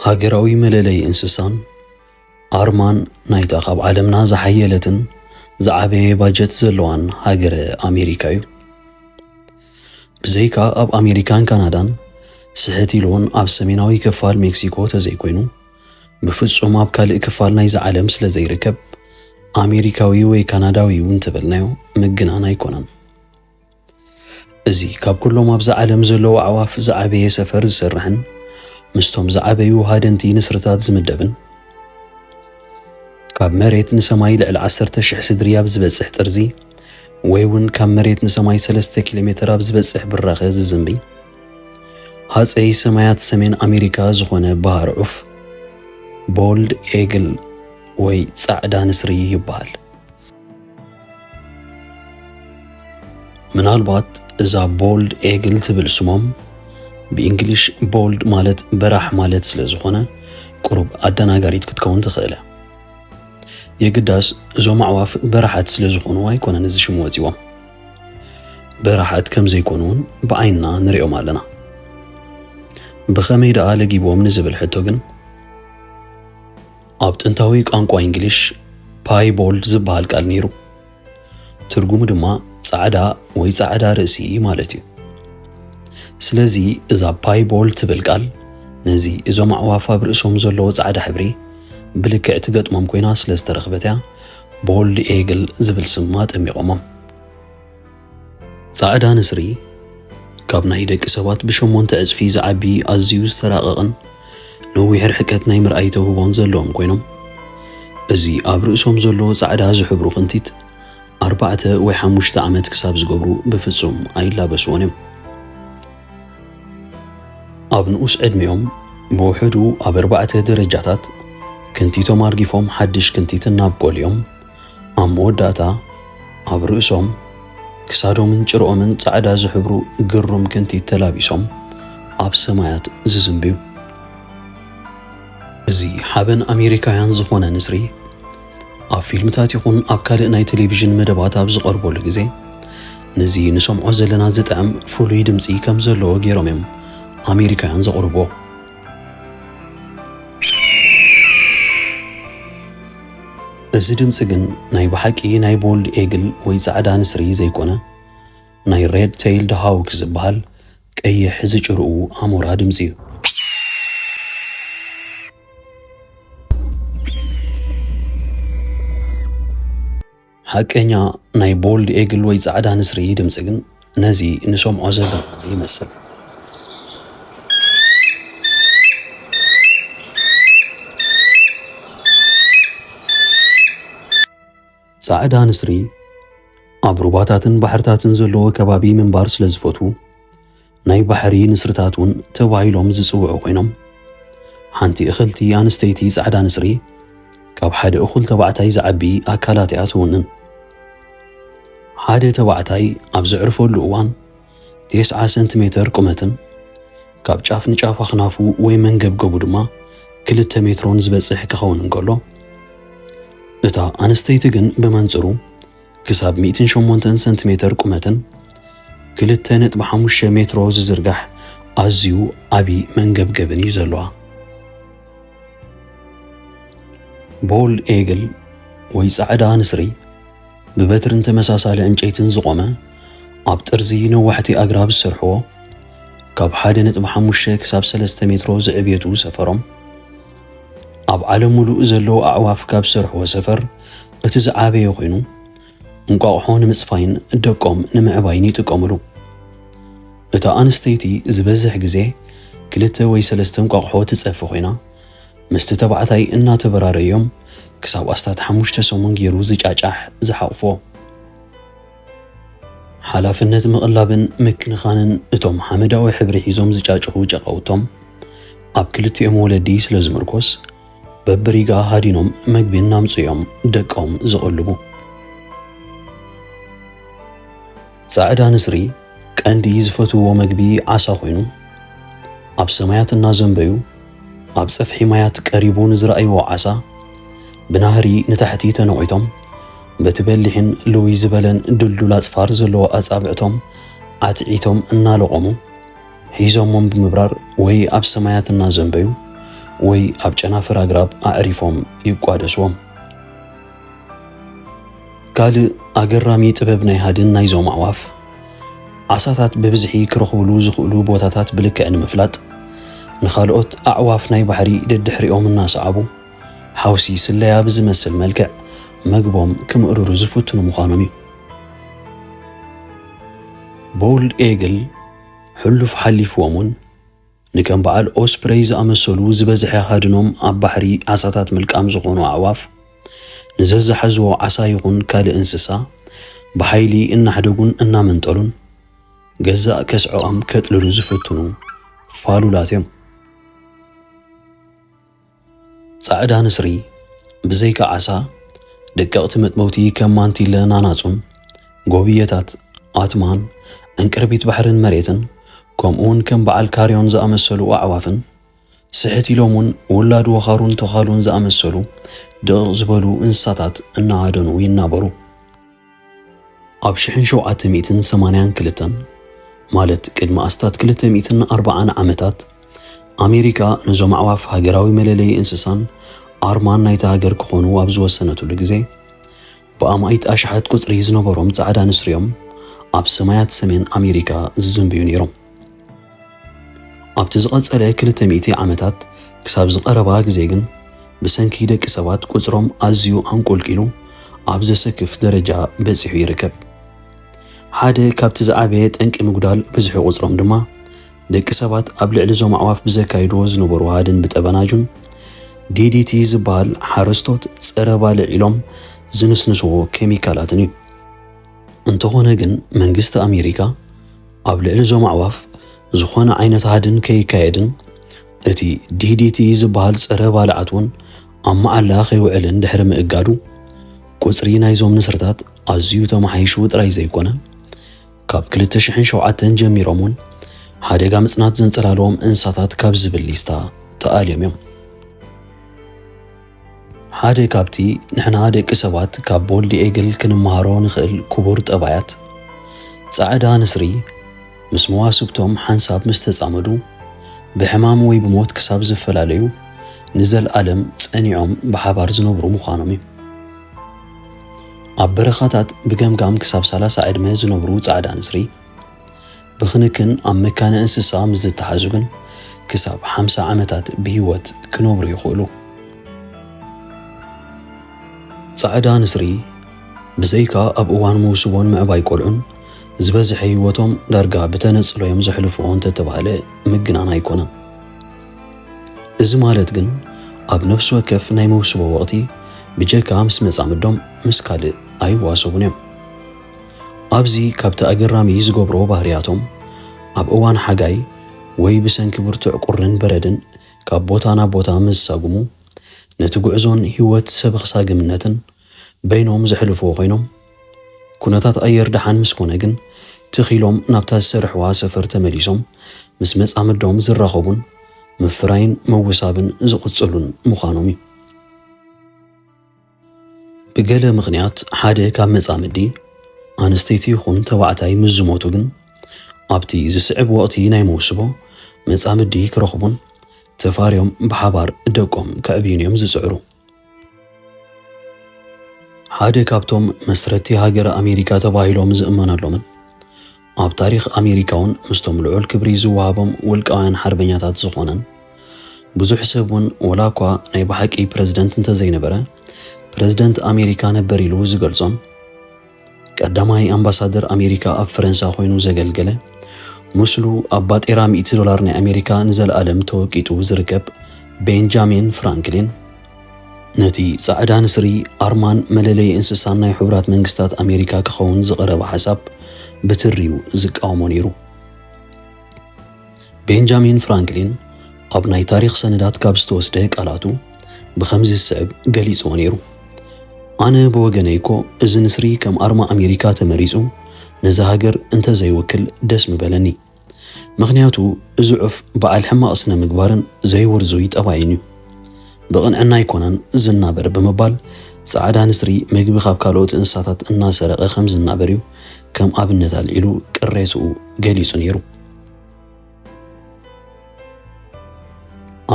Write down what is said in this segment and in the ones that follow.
ሃገራዊ መለለዪ እንስሳን ኣርማን ናይታ ካብ ዓለምና ዝሓየለትን ዝዓበየ ባጀት ዘለዋን ሃገረ ኣሜሪካ እዩ። ብዘይካ ኣብ ኣሜሪካን ካናዳን፣ ስሕት ኢሉ እውን ኣብ ሰሜናዊ ክፋል ሜክሲኮ ተዘይኮይኑ፣ ብፍጹም ኣብ ካልእ ክፋል ናይዚ ዓለም ስለ ዘይርከብ፣ ኣሜሪካዊ ወይ ካናዳዊ እውን ተበልናዮ ምግናን ኣይኮነን። እዚ ካብ ኩሎም ኣብዛ ዓለም ዘለዉ ኣዕዋፍ ዝዓበየ ሰፈር ዝሰርሕን ምስቶም ዝዓበዩ ሃደንቲ ንስርታት ዝምደብን፣ ካብ መሬት ንሰማይ ልዕሊ ዓሰርተ ሽሕ ስድሪ ኣብ ዝበጽሕ ጥርዚ፣ ወይ እውን ካብ መሬት ንሰማይ ሰለስተ ኪሎ ሜተር ኣብ ዝበጽሕ ብራኸ ዝዝንቢ፣ ሃጸይ ሰማያት ሰሜን ኣሜሪካ ዝኾነ ባህር ዑፍ፣ ቦልድ ኤግል ወይ ጻዕዳ ንስሪ ይበሃል። ምናልባት እዛ ቦልድ ኤግል ትብል ስሞም ብእንግሊሽ ቦልድ ማለት በራሕ ማለት ስለ ዝኾነ ቁሩብ ኣደናጋሪት ክትከውን ትኽእል እያ። የግዳስ እዞም ኣዕዋፍ በራሓት ስለ ዝኾኑ ኣይኮነን እዚ ሽም ወጺዎም። በራሓት ከም ዘይኮኑ እውን ብዓይንና ንሪኦም ኣለና። ብኸመይ ደኣ ለጊቦም ንዝብል ሕቶ ግን፣ ኣብ ጥንታዊ ቋንቋ እንግሊሽ ፓይቦልድ ዝበሃል ቃል ነይሩ። ትርጉሙ ድማ ጻዕዳ ወይ ጻዕዳ ርእሲ ማለት እዩ። ስለዚ እዛ ፓይቦልድ ትብል ቃል ነዚ እዞም ኣዕዋፍ ኣብ ርእሶም ዘለዎ ጻዕዳ ሕብሪ ብልክዕ ትገጥሞም ኮይና ስለ ዝተረኽበት እያ ቦልድ ኤግል ዝብል ስም ኣጠሚቖሞም። ጻዕዳ ንስሪ ካብ ናይ ደቂ ሰባት ብሸሞንተ ዕጽፊ ዝዓቢ ኣዝዩ ዝተራቐቐን ነዊሕ ርሕቀት ናይ ምርኣይ ተውህቦን ዘለዎም ኮይኖም፣ እዚ ኣብ ርእሶም ዘሎ ጻዕዳ ዝሕብሩ ክንቲት ኣርባዕተ ወይ ሓሙሽተ ዓመት ክሳብ ዝገብሩ ብፍጹም ኣይላበስዎን እዮም። ኣብ ንኡስ ዕድሚኦም ብውሕዱ ኣብ ኣርባዕተ ደረጃታት ክንቲቶም ኣርጊፎም ሓድሽ ክንቲት እናብቆሉ እዮም። ኣብ መወዳእታ ኣብ ርእሶም፣ ክሳዶምን ጭርኦምን ጻዕዳ ዝሕብሩ ግሩም ክንቲት ተላቢሶም ኣብ ሰማያት ዝዝንብዩ። እዚ ሓበን ኣሜሪካውያን ዝኾነ ንስሪ ኣብ ፊልምታት ይኹን ኣብ ካልእ ናይ ቴሌቪዥን መደባት ኣብ ዝቐርበሉ ግዜ፣ ነዚ ንሰምዖ ዘለና ዝጥዕም ፍሉይ ድምጺ ከም ዘለዎ ገይሮም እዮም ኣሜሪካውያን ዘቕርብዎ። እዚ ድምጺ ግን ናይ ብሓቂ ናይ ቦልድ ኤግል ወይ ጻዕዳ ንስሪ ዘይኮነ፣ ናይ ሬድ ቴይልድ ሃውክ ዝበሃል ቀይሕ ዝጭርኡ ኣሞራ ድምጺ እዩ። ሓቀኛ ናይ ቦልድ ኤግል ወይ ጻዕዳ ንስሪ ድምጺ ግን ነዚ ንሰምዖ ዘለና ይመስል። ጻዕዳ ንስሪ ኣብ ሩባታትን ባሕርታትን ዘለዎ ከባቢ ምንባር ስለ ዝፈትዉ፣ ናይ ባሕሪ ንስርታት እውን ተባሂሎም ዝጽውዑ ኮይኖም፣ ሓንቲ እኽልቲ ኣንስተይቲ ጻዕዳ ንስሪ ካብ ሓደ እኹል ተባዕታይ ዝዓቢ ኣካላት እያ ትውንን። ሓደ ተባዕታይ ኣብ ዘዕርፈሉ እዋን፣ ተስዓ ሰንቲሜተር ቁመትን ካብ ጫፍ ንጫፍ ኣኽናፉ ወይ መንገብገቡ ድማ ክልተ ሜትሮን ዝበጽሕ ክኸውን እንከሎ፣ እታ ኣንስተይቲ ግን ብመንጽሩ ክሳብ ሚእትን ሸሞንተን ሰንቲሜተር ቁመትን ክልተ ነጥቢ ሓሙሽተ ሜትሮ ዝዝርጋሕ ኣዝዩ ዓቢ መንገብገብን እዩ ዘለዋ። ቦልድ ኤግል ወይ ጻዕዳ ንስሪ ብበትርን ተመሳሳሊ ዕንጨይትን ዝቖመ፣ ኣብ ጥርዚ ነዋሕቲ ኣግራብ ዝሰርሕዎ፣ ካብ ሓደ ነጥቢ ሓሙሽተ ክሳብ ሰለስተ ሜትሮ ዝዕብየቱ ሰፈሮም፣ ኣብ ዓለም ሙሉእ ዘለዉ ኣዕዋፍ ካብ ዝሰርሕዎ ሰፈር እቲ ዝዓበየ ኮይኑ፣ እንቋቑሖ ንምጽፋይን ደቆም ንምዕባይን ይጥቀምሉ። እታ ኣንስተይቲ ዝበዝሕ ግዜ ክልተ ወይ ሰለስተ እንቋቑሖ ትጸፊ ኮይና፣ ምስቲ ተባዕታይ እናተበራረዮም ክሳብ ኣስታት ሓሙሽተ ሰሙን ገይሩ ዝጫጫሕ ዝሓቑፎ። ሓላፍነት ምቕላብን ምክንኻንን እቶም ሓመዳዊ ሕብሪ ሒዞም ዝጫጭሑ ጨቓውቶም ኣብ ክልቲኦም ወለዲ ስለ ዝምርኮስ፣ በብሪጋ ሃዲኖም መግቢ እናምጽኡ እዮም ደቆም ዝቕልቡ። ጻዕዳ ንስሪ ቀንዲ ዝፈትውዎ መግቢ ዓሳ ኮይኑ፣ ኣብ ሰማያት እናዘንበዩ፣ ኣብ ጸፍሒ ማያት ቀሪቡ ንዝረኣይዎ ዓሳ፣ ብናህሪ ንታሕቲ ተነቒቶም፣ በቲ በሊሕን ልውይ ዝበለን ድልዱል ኣጽፋር ዘለዎ ኣጻብዕቶም ዓትዒቶም እናለቖሙ፣ ሒዞሞም ብምብራር ወይ ኣብ ሰማያት እናዘንበዩ፣ ወይ ኣብ ጨናፍር ኣግራብ ኣዕሪፎም ይቋደስዎም። ካልእ ኣገራሚ ጥበብ ናይ ሃድን ናይዞም ኣዕዋፍ፣ ዓሳታት ብብዝሒ ክረኽብሉ ዝኽእሉ ቦታታት ብልክዕ ንምፍላጥ፣ ንኻልኦት ኣዕዋፍ ናይ ባሕሪ ደድሕሪኦም እናሰዓቡ፣ ሓውሲ ስለያ ብዝመስል መልክዕ መግቦም ክምእርሩ ዝፍትኑ ምዃኖም እዩ። ቦልድ ኤግል ሕሉፍ ሓሊፍዎም እውን ንከም በዓል ኦስፕረይ ዝኣመሰሉ ዝበዝሐ ሃድኖም ኣብ ባሕሪ ዓሳታት ምልቃም ዝኾኑ ኣዕዋፍ፣ ንዘዝሓዝዎ ዓሳ ይኹን ካልእ እንስሳ ብሓይሊ እናሕደጉን እናመንጠሉን፣ ገዛእ ከስዐኦም ከጥልሉ ዝፍትኑ ፋሉላት እዮም። ጻዕዳ ንስሪ ብዘይካ ዓሳ፣ ደቀቕቲ መጥበውቲ ከም ማንቲለ ናናጹን፣ ጎብየታት፣ ኣትማን፣ ዕንቅርቢት ባሕርን መሬትን፣ ከምኡውን ከም በዓል ካርዮን ዝኣመሰሉ ኣዕዋፍን፣ ስሕት ኢሎም እውን ውላድ ወኻሩን ተዃሉን ዝኣመሰሉ ድቕቕ ዝበሉ እንስሳታት እናሃደኑ ይናበሩ። ኣብ ሽሕን ሸውዓተ ሚእትን ሰማንያን ክልተን፣ ማለት ቅድሚ ኣስታት ክልተ ሚእትን ኣርባዓን ዓመታት፣ ኣሜሪካ ነዞም ኣዕዋፍ ሃገራዊ መለለዪ እንስሳን ኣርማን ናይታ ሃገር ክኾኑ ኣብ ዝወሰነትሉ ግዜ፣ ብኣማኢት ኣሽሓት ቁጽሪ ዝነበሮም ጻዕዳ ንስርዮም ኣብ ሰማያት ሰሜን ኣሜሪካ ዝዝንብዩ ነይሮም። ኣብቲ ዝቐጸለ ክልተ ሚእቲ ዓመታት ክሳብ ዝቐረባ ግዜ ግን፣ ብሰንኪ ደቂ ሰባት ቁጽሮም ኣዝዩ ኣንቆልቂሉ ኣብ ዘሰክፍ ደረጃ በጺሑ ይርከብ። ሓደ ካብቲ ዝዓበየ ጠንቂ ምጉዳል ብዝሒ ቁጽሮም ድማ፣ ደቂ ሰባት ኣብ ልዕሊ እዞም ኣዕዋፍ ብዘካይድዎ ዝነበሩ ሃድን ብጠበናጁን ዲዲቲ ዝበሃል ሓረስቶት ጸረ ባልዕ ኢሎም ዝንስንስዎ ኬሚካላትን እዩ። እንተኾነ ግን መንግስቲ ኣሜሪካ ኣብ ልዕሊ እዞም ኣዕዋፍ ዝኾነ ዓይነት ሃድን ከይካየድን እቲ ዲዲቲ ዝበሃል ጸረ ባልዓት እውን ኣብ መዓላ ከይውዕልን ድሕሪ ምእጋዱ ቁጽሪ ናይዞም ንስርታት ኣዝዩ ተመሓይሹ ጥራይ ዘይኮነ ካብ ክልተ ሽሕን ሸውዓተን ጀሚሮም እውን ሓደጋ ምጽናት ዘንጸላልዎም እንስሳታት ካብ ዝብል ሊስታ ተኣልዮም እዮም። ሓደ ካብቲ ንሕና ደቂ ሰባት ካብ ቦልድ ኤግል ክንመሃሮ ንኽእል ክቡር ጠባያት፣ ጻዕዳ ንስሪ ምስ መዋስብቶም ሓንሳብ ምስ ተጻመዱ፣ ብሕማም ወይ ብሞት ክሳብ ዝፈላለዩ ንዘልኣለም ጸኒዖም ብሓባር ዝነብሩ ምዃኖም እዩ። ኣብ በረኻታት ብገምጋም ክሳብ ሰላሳ ዕድመ ዝነብሩ ጻዕዳ ንስሪ፣ ብክንክን ኣብ መካነ እንስሳ ምስ ዝተሓዙ ግን ክሳብ ሓምሳ ዓመታት ብህይወት ክነብሩ ይኽእሉ። ጻዕዳ ንስሪ ብዘይካ ኣብ እዋን መውስቦን ምዕባይ ቆልዑን ዝበዝሐ ህይወቶም ዳርጋ ብተነጽሎ እዮም ዘሕልፍዎ እንተተባህለ ምግናን ኣይኮነን። እዚ ማለት ግን ኣብ ነፍሲ ወከፍ ናይ መውስቦ ወቕቲ ብጀካ ምስ መጻምዶም ምስ ካልእ ኣይዋሰቡን እዮም። ኣብዚ ካብቲ ኣገራሚ ዝገብሮ ባህርያቶም፣ ኣብ እዋን ሓጋይ ወይ ብሰንኪ ብርቱዕ ቁርን በረድን ካብ ቦታ ናብ ቦታ ምስ ዝሳጉሙ፣ ነቲ ጉዕዞን ህይወት ሰበኽ ሳግምነትን በይኖም ዘሕልፍዎ ኮይኖም፣ ኩነታት ኣየር ደሓን ምስ ኮነ ግን ትኽ ኢሎም ናብታ ዝሰርሕዋ ሰፈር ተመሊሶም ምስ መጻምዶም ዝራኸቡን ምፍራይን ምውሳብን ዝቕጽሉን ምዃኖም እዩ። ብገለ ምኽንያት ሓደ ካብ መጻምዲ፣ ኣንስተይቲ ይኹን ተባዕታይ ምስ ዝሞቱ ግን፣ ኣብቲ ዝስዕብ ወቕቲ ናይ መውስቦ መጻምዲ ክረኽቡን ተፋርዮም ብሓባር ደቆም ከዕብዩን እዮም ዝጽዕሩ። ሓደ ካብቶም መስረቲ ሃገረ ኣሜሪካ ተባሂሎም ዝእመነሎምን ኣብ ታሪኽ ኣሜሪካ እውን ምስቶም ልዑል ክብሪ ዝወሃቦም ውልቃውያን ሓርበኛታት ዝኾነን፣ ብዙሕ ሰብ እውን ወላ እኳ ናይ ብሓቂ ፕረዚደንት እንተዘይነበረ፣ ፕረዚደንት ኣሜሪካ ነበር ኢሉ ዝገልጾን፣ ቀዳማይ ኣምባሳደር ኣሜሪካ ኣብ ፈረንሳ ኮይኑ ዘገልገለ፣ ምስሉ ኣብ ባጤራ ሚእቲ ዶላር ናይ ኣሜሪካ ንዘለኣለም ተወቂጡ ዝርከብ ቤንጃሚን ፍራንክሊን፣ ነቲ ጻዕዳ ንስሪ ኣርማን መለለዪ እንስሳን ናይ ሕቡራት መንግስታት ኣሜሪካ ክኸውን ዝቐረበ ሓሳብ ብትሪው ዝቃወሞ ነይሩ። ቤንጃሚን ፍራንክሊን ኣብ ናይ ታሪኽ ሰነዳት ካብ ዝተወስደ ቃላቱ ብኸምዚ ዝስዕብ ገሊጽዎ ነይሩ። ኣነ ብወገነይ እኮ እዚ ንስሪ ከም ኣርማ ኣሜሪካ ተመሪጹ ነዛ ሃገር እንተዘይውክል ደስ ምበለኒ። ምኽንያቱ እዚ ዑፍ በዓል ሕማቕ ስነ ምግባርን ዘይውርዙይ ጠባይን እዩ። ብቕንዕና ኣይኮነን ዝናበር ብምባል ጻዕዳ ንስሪ ምግቢ ካብ ካልኦት እንስሳታት እናሰረቐ ከም ዝናበር እዩ ከም ኣብነት ኣልዒሉ ቅሬትኡ ገሊጹ ነይሩ።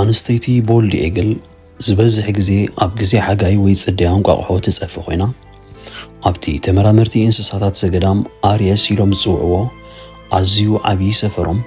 ኣንስተይቲ ቦልድ ኤግል ዝበዝሕ ግዜ ኣብ ግዜ ሓጋይ ወይ ጽደያ እንቋቑሖ ትጸፊ ኮይና፣ ኣብቲ ተመራመርቲ እንስሳታት ዘገዳም ኣርየስ ኢሎም ዝጽውዕዎ ኣዝዩ ዓቢ ሰፈሮም፣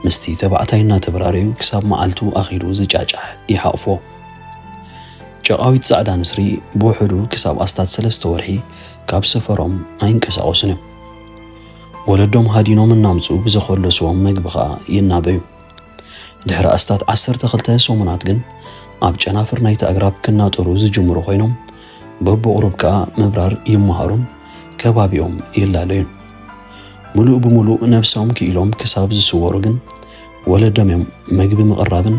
ምስቲ ተባዕታይ እናተበራረዩ ክሳብ መዓልቱ ኣኺሉ ዝጫጫሕ ይሓቕፎ። ጨቓዊት ጻዕዳ ንስሪ ብውሕዱ ክሳብ ኣስታት ሰለስተ ወርሒ ካብ ሰፈሮም ኣይንቀሳቐሱን እዮም። ወለዶም ሃዲኖም እናምጹ ብዘኾለስዎም መግቢ ኸኣ ይናበዩ። ድሕሪ ኣስታት ዓሰርተ ክልተ ሰሙናት ግን ኣብ ጨናፍር ናይቲ ኣግራብ ክናጠሩ ዝጅምሩ ኮይኖም፣ በብቑሩብ ከኣ ምብራር ይመሃሩን ከባቢኦም ይላለዩን። ምሉእ ብምሉእ ነብሶም ክኢሎም ክሳብ ዝስወሩ ግን ወለዶም እዮም መግቢ ምቕራብን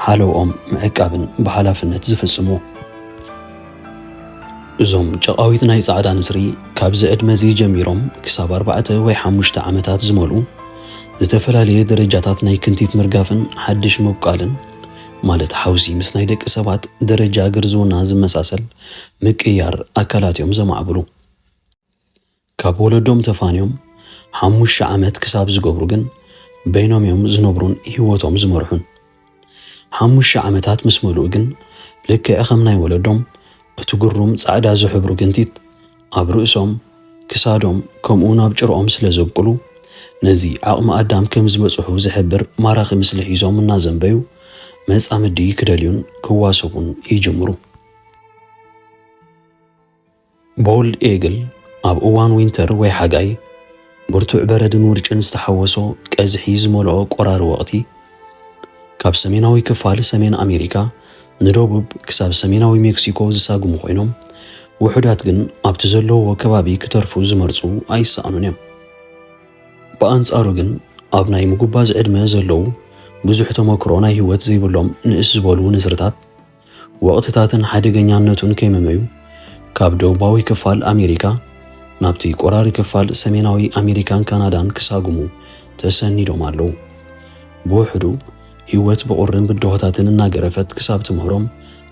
ሓለውኦም ምዕቃብን ብሓላፍነት ዝፍጽሙ። እዞም ጨቓዊት ናይ ጻዕዳ ንስሪ ካብዚ ዕድመ እዚ ጀሚሮም ክሳብ ኣርባዕተ ወይ ሓሙሽተ ዓመታት ዝመልኡ፣ ዝተፈላለየ ደረጃታት ናይ ክንቲት ምርጋፍን ሓድሽ ምብቃልን፣ ማለት ሓውሲ ምስ ናይ ደቂ ሰባት ደረጃ ግርዝውና ዝመሳሰል ምቅያር ኣካላት እዮም ዘማዕብሉ። ካብ ወለዶም ተፋንዮም ሓሙሽተ ዓመት ክሳብ ዝገብሩ ግን በይኖም እዮም ዝነብሩን ህይወቶም ዝመርሑን። ሓሙሽተ ዓመታት ምስ መሉኡ ግን ልክዕ ከም ናይ ወለዶም እቲ ግሩም ጻዕዳ ዝሕብሩ ግንቲት ኣብ ርእሶም፣ ክሳዶም ከምኡ ናብ ጭርኦም ስለ ዘብቅሉ ነዚ ዓቕሚ ኣዳም ከም ዝበጽሑ ዝሕብር ማራኺ ምስሊ ሒዞም እናዘንበዩ መጻምዲ ክደልዩን ክዋሰቡን ይጅምሩ። ቦልድ ኤግል ኣብ እዋን ዊንተር ወይ ሓጋይ ብርቱዕ በረድን ውርጭን ዝተሓወሶ ቀዝሒ ዝመልኦ ቆራሪ ወቕቲ ካብ ሰሜናዊ ክፋል ሰሜን ኣሜሪካ ንደቡብ ክሳብ ሰሜናዊ ሜክሲኮ ዝሳግሙ ኮይኖም ውሑዳት ግን ኣብቲ ዘለውዎ ከባቢ ክተርፉ ዝመርጹ ኣይሰኣኑን እዮም። ብኣንጻሩ ግን ኣብ ናይ ምጉባዝ ዕድመ ዘለዉ ብዙሕ ተመክሮ ናይ ህይወት ዘይብሎም ንእስ ዝበሉ ንስርታት ወቕትታትን ሓደገኛነቱን ከይመመዩ ካብ ደቡባዊ ክፋል ኣሜሪካ ናብቲ ቆራሪ ክፋል ሰሜናዊ ኣሜሪካን ካናዳን ክሳግሙ ተሰኒዶም ኣለዉ። ብውሕዱ ህይወት ብቑርን ብድሆታትን እናገረፈት ክሳብ ትምህሮም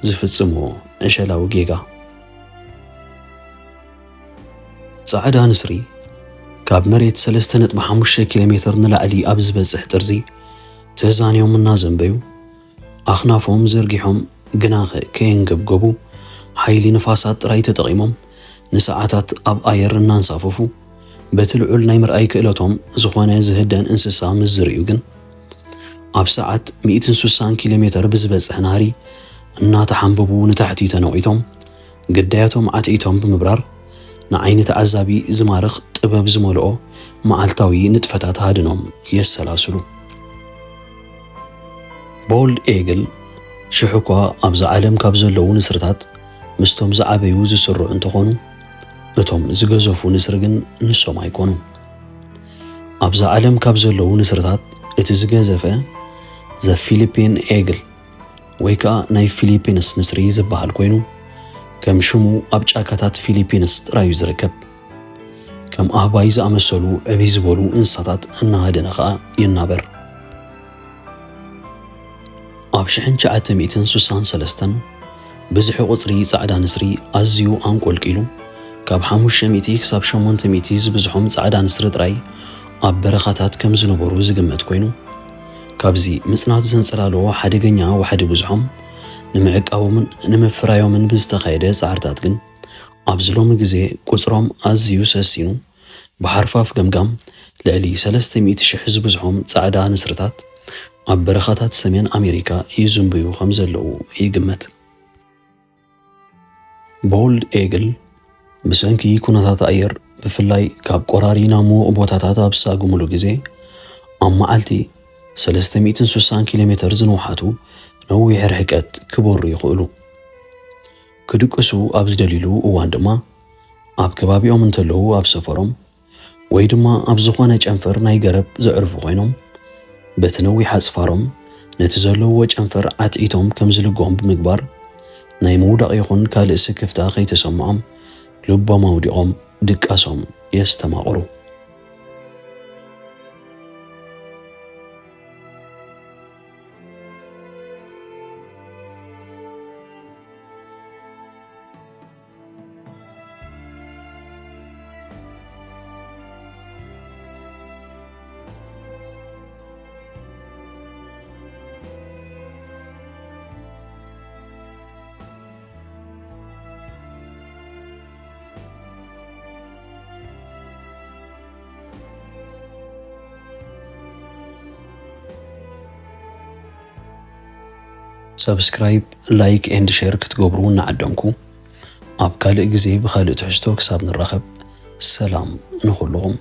ዝፍጽምዎ ዕሸላዊ ጌጋ። ጻዕዳ ንስሪ ካብ መሬት ሰለስተ ነጥቢ ሓሙሽተ ኪሎ ሜትር ንላዕሊ ኣብ ዝበጽሕ ጥርዚ ተዛንዮም እናዘንበዩ ኣኽናፎም ዘርጊሖም ግናኸ ከየንገብገቡ ሓይሊ ንፋሳት ጥራይ ተጠቒሞም ንሰዓታት ኣብ ኣየር እናንሳፈፉ በቲ ልዑል ናይ ምርኣይ ክእለቶም ዝኾነ ዝህደን እንስሳ ምስ ዝርእዩ ግን ኣብ ሰዓት ሚእትን ስሳን ኪሎ ሜትር ብዝበጽሕ ናህሪ እናተሓንበቡ ንታሕቲ ተነቒቶም ግዳያቶም ዓትዒቶም ብምብራር ንዓይኒ ተዓዛቢ ዝማርኽ ጥበብ ዝመልኦ መዓልታዊ ንጥፈታት ሃድኖም የሰላስሉ። ቦልድ ኤግል ሽሕ እኳ ኣብዛ ዓለም ካብ ዘለዉ ንስርታት ምስቶም ዝዓበዩ ዝስርዑ እንተኾኑ እቶም ዝገዘፉ ንስሪ ግን ንሶም ኣይኮኑን። ኣብዛ ዓለም ካብ ዘለዉ ንስርታት እቲ ዝገዘፈ ዘ ፊሊፒን ኤግል ወይ ከኣ ናይ ፊሊፒንስ ንስሪ ዝበሃል ኮይኑ ከም ሽሙ ኣብ ጫካታት ፊሊፒንስ ጥራይ እዩ ዝርከብ። ከም ኣህባይ ዝኣመሰሉ ዕብይ ዝበሉ እንስሳታት እናሃደነ ከኣ ይናበር። ኣብ ሽሕን ትሽዓተ ሚእትን ስሳን ሰለስተን ብዝሒ ቁጽሪ ጻዕዳ ንስሪ ኣዝዩ ኣንቆልቂሉ ካብ ሓሙሽተ ሚእቲ ክሳብ ሸሞንተ ሚእቲ ዝብዝሖም ጻዕዳ ንስሪ ጥራይ ኣብ በረኻታት ከም ዝነበሩ ዝግመት ኮይኑ ካብዚ ምጽናት ዘንጸላለዎ ሓደገኛ ዋሕዲ ብዝሖም ንምዕቃቦምን ንምፍራዮምን ብዝተኻየደ ጻዕርታት ግን ኣብዚ ሎሚ ግዜ ቁጽሮም ኣዝዩ ሰሲኑ ብሓርፋፍ ገምጋም ልዕሊ ሰለስተ ሚእቲ ሽሕ ዝብዝሖም ጻዕዳ ንስርታት ኣብ በረኻታት ሰሜን ኣሜሪካ ይዝንብዩ ከም ዘለዉ ይግመት። ቦልድ ኤግል ብሰንኪ ኩነታት ኣየር ብፍላይ ካብ ቆራሪ ናብ ምዉቕ ቦታታት ኣብ ዝሳግምሉ ግዜ ኣብ መዓልቲ ሰለስተ ሚእትን ስሳን ኪሎ ሜትር ዝንውሓቱ ነዊሕ ርሕቀት ክበሩ ይኽእሉ። ክድቅሱ ኣብ ዝደልዩሉ እዋን ድማ ኣብ ከባቢኦም እንተለዉ ኣብ ሰፈሮም ወይ ድማ ኣብ ዝኾነ ጨንፈር ናይ ገረብ ዘዕርፉ ኮይኖም በቲ ነዊሕ ኣጽፋሮም ነቲ ዘለውዎ ጨንፈር ዓትዒቶም ከም ዝልግኦም ብምግባር ናይ ምውዳቕ ይኹን ካልእ ስክፍታ ከይተሰምዖም ልቦም ኣውዲቖም ድቃሶም የስተማቕሩ። Subscribe, like and share ክትገብሩ እናዓደምኩ፣ ኣብ ካልእ ግዜ ብኻልእ ትሕዝቶ ክሳብ ንራኸብ፣ ሰላም ንኹልኹም።